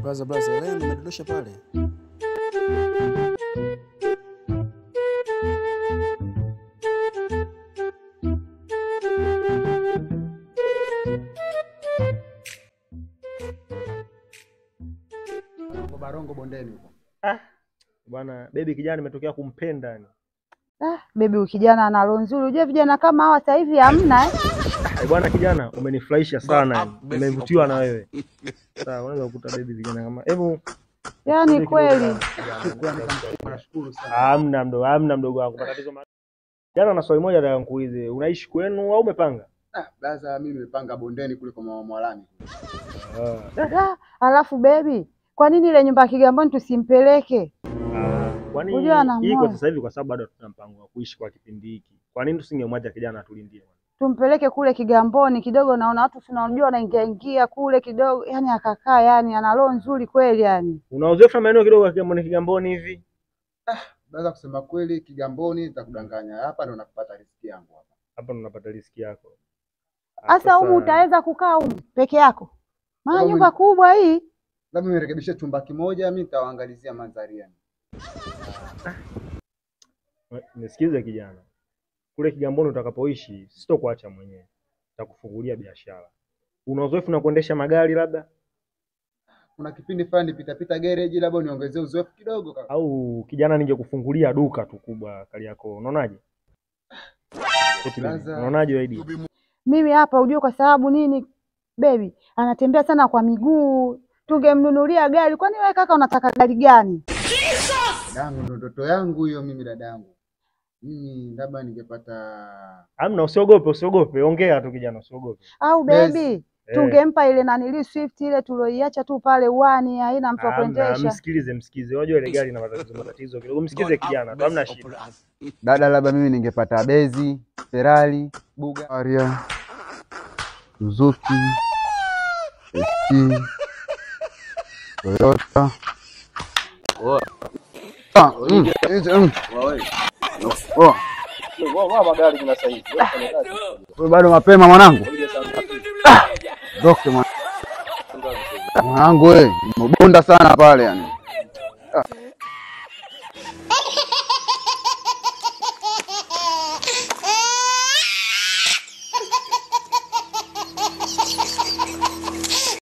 Braza braza, leo nimedondosha pale. Kwa Barongo bondeni huko. Ah, bwana baby kijana nimetokea kumpenda yani. Ah, baby kijana ana roho nzuri. Unajua vijana kama hawa sasa hivi hamna eh. Bwana kijana umenifurahisha sana. Nimevutiwa na wewe. Sawa, unaweza kukuta baby vijana kama. Hebu yaani kweli. Nashukuru sana. Hamna mdogo, hamna mdogo wangu. Matatizo. Jana na swali moja nataka nikuulize, unaishi kwenu au umepanga? Ah, blaza mimi nimepanga bondeni kule kwa mama Mwalani. Ah, alafu baby, kwa nini ile nyumba ya Kigamboni tusimpeleke? Kwa nini iko sasa hivi? Kwa sababu bado hatuna mpango wa kuishi kwa kipindi hiki. Kwa nini tusingemwacha kijana atulindie? Tumpeleke kule Kigamboni kidogo, naona watu tunajua wanaingia ingia kule kidogo, yani akakaa, yani ana roho nzuri kweli yani. Una uzoefu maeneo kidogo ya Kigamboni, Kigamboni hivi? Ah, naweza kusema kweli Kigamboni nitakudanganya. Hapa ndo nakupata riziki yangu hapa. Hapa ndo napata riziki yako. Sasa humu utaweza kukaa humu peke yako? Maana nyumba kubwa hii. Labda nirekebishe chumba kimoja, mimi nitawaangalizia mandhari yani. Nisikize kijana. Kule Kigamboni utakapoishi sitokuacha mwenyewe. Nitakufungulia biashara. Una uzoefu na kuendesha magari labda? Kuna kipindi fulani nipita pita garage labda niongezee uzoefu kidogo kaka. Au kijana ningekufungulia duka tu kubwa Kariakoo. Unaonaje? Unaonaje wewe? Mimi hapa ujue kwa sababu nini baby anatembea sana kwa miguu. Tungemnunulia gari. Kwani wewe kaka unataka gari gani? Dadangu ndo ndoto yangu hiyo mimi dadangu. Mimi labda ningepata. Hamna, usiogope, usiogope. Ongea tu kijana, usiogope. Au baby, tungempa ile nanili Swift ile tuloiacha tu pale uani, haina mtu wa kuendesha. Msikilize, msikilize. Unajua ile gari ina matatizo kidogo. Msikilize kijana, hamna shida. Dada labda mimi ningepata Bezi, Ferrari, Bugatti, Aria, Suzuki, ST, Toyota. Wewe bado mapema mwanangu. Doke mwanangu wewe, umebonda sana pale yani.